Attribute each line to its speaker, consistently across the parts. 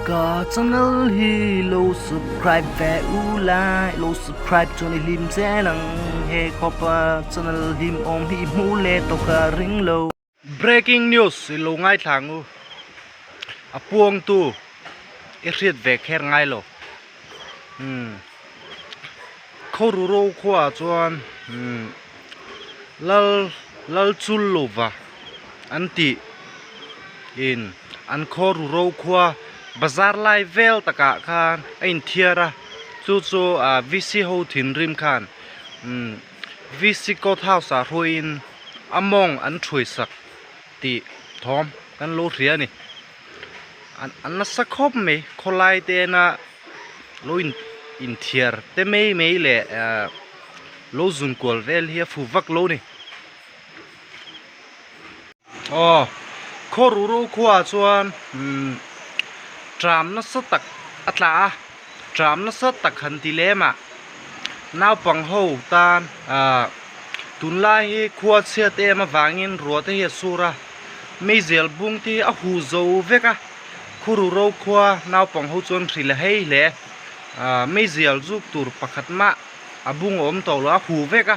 Speaker 1: Ka channel hi lo subscribe ve u la, lo subscribe chuan i hlim zel ang. He khawpa channel hlim awm hi i hmuh leh tawh ka ring lo. Breaking news i lo ngaithla ang u. A puangtu i hriat ve kher ngai lo. Umm Khawruro khuaah chuan umm Lal Lalchulluva an tih in an khaw ru ro khua bazar lai vel takah khan a inthiar a chu chu ah V C ho thinrim khan umm V C court house ah hruaiin a mawng an ṭhui sak tih thawm kan lo hria a ni an an nasa khawp mai khawlai te ena lo in inthiar te mai mai leh ah lo zun kual vel hi a fu vak lo a ni. Aw khaw ru ro khuaah chuan umm tram nasa tak a tla a tram nasa tak han ti lem ah naupang ho tan ah tunlai hi khua chhiat em avangin ruah te hi a sur a meizial bung te hi a huh zo vek a khaw ru ro khua naupang ho chuan hrilh a hei hle ah meizial zuk tur pakhat mah a bung a awm tawh lo a huh vek a.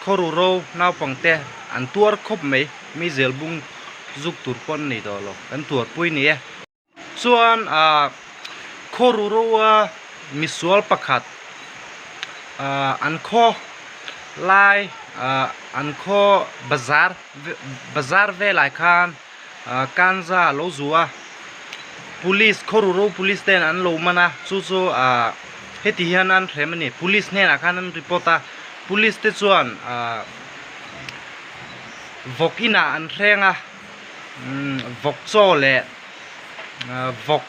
Speaker 1: Khaw ru ro naupang te an tuar khawp mai meizel bung zuk tur pawh an nei tawh lo kan tuarpui ni e. Chuan ah khaw ru ro a misual pakhat ah an khaw lai ah an khaw bazar bazar velah khan ah kanza a lo zu a police khaw ru ro police ten an lo man a chu chu ah heti hian an hrem a ni police hnenah khan an report a police te chuan ah vawk inah an hreng a umm vawk chaw leh ah vawk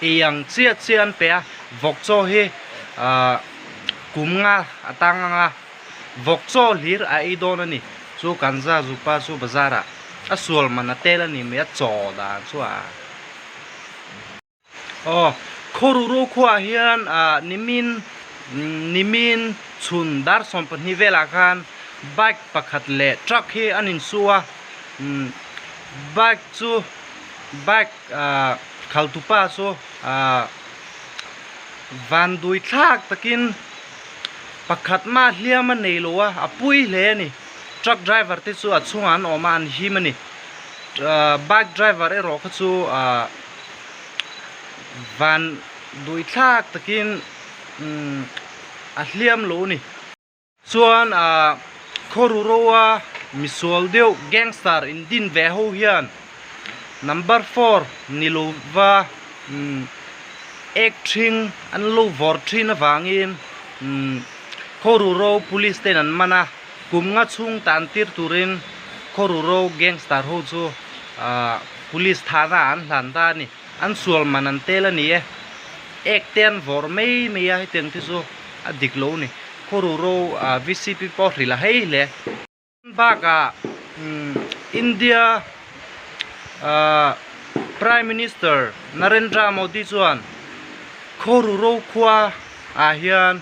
Speaker 1: ei ang chiah chiah an pe a vawk chaw hi ah kum nga a tang ang a vawk chaw hlir a ei dawn a ni chu kanza zupa chu bazar ah a sual man a tel a ni mai a chaw dan chu a. Aw, Khawruru khuaah hian ah nimin nimin chhun dar 12 velah khan bike pakhat leh truck hi an insu a, umm bike chu bike ah khaltupa chu ah van dui thlak takin pakhat mah hliam a nei lo a, a pui hle a ni. Truck driver te chu a chhungah an awm a, an him a ni. Ah bike driver erawh kha chu ah. Van duih thlak takin umm a hliam lo a ni. Chuan ah khaw ru ro a misual deuh gangster in din ve ho hian number four ni lova umm ek thing an lo vawrh thin avangin umm khaw ru ro police ten an man a kum nga chhung tan tir turin khaw ru ro gangster ho chu ah Police thahna an hlan ta a ni. An sual man an tel a ni e. Ek te an vawrh mai mai a hetiang te chu a dik lo a ni. Khawruro VCP pawh hrilh a hei hle. Bakah India Prime Minister Narendra Modi chuan Khawruro khua ah hian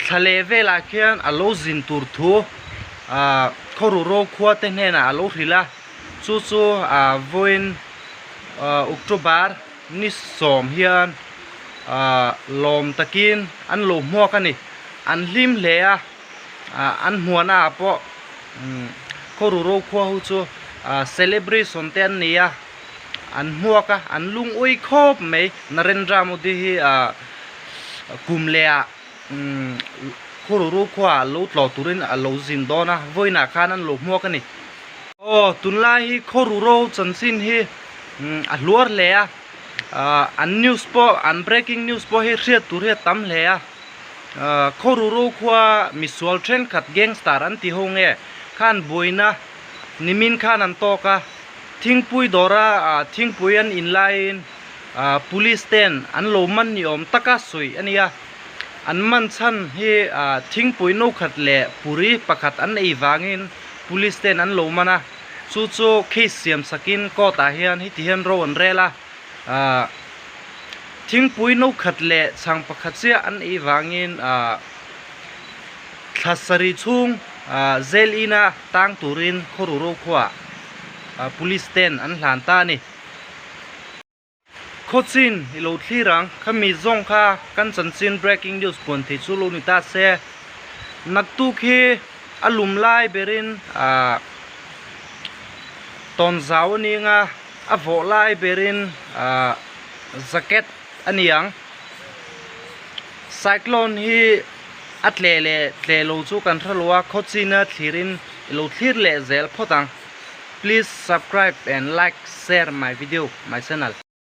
Speaker 1: Thla leh velah khian a lo zin tur thu ah Khawruro khua te hnenah a lo hrilh a, chu chu ah vawiin ah October ni sawm hian ah lawm takin an lo hmuak a ni. An hlim hle a, ah an hmuahna ah pawh umm Khawruro khua ho chu ah celebration te an nei a, an hmuak a, an lungawi khawp mai. Narendra Modi hi ah kum leh ah umm Khururu khuaah lo tlawh turin a lo zin dawn a, vawiinah khan an lo hmuak a ni. Aw tunlai hi Khururu chanchin hi umm a hluar hle a, ah an news pawh an breaking news pawh hi hriat tur hi a tam hle a, ah Khururu khua misual thenkhat gangster an ti ho nge khan buaina nimin khan an tawk a, thingpui dawra ah thingpui an in laiin ah police ten an lo man ni awm taka sawi a nia an man chhan hi ah thingpui no khat leh puri pakhat an ei vangin police ten an lo man a chu chu case siam sakin court ah hian heti hian ro an rel a ah thingpui no khat leh chhang pakhat chiah an ei vangin ah thla sarih chhung ah jail ina tang turin khaw ru ro khuaah. Police ten an hlan ta a ni. Khawchin i lo thlir ang, khami zawng kha kan chanchin breaking news puan thei chu lo ni ta se. Naktuk hi a lum lai berin ah tawnzau a ning a, a vawh lai berin ah jacket a ni ang. Cyclone hi a tleh leh tleh lo chu kan hre lo a, khawchina thlirin i lo thlir leh zel phawt ang. Please subscribe and like share my video my channel.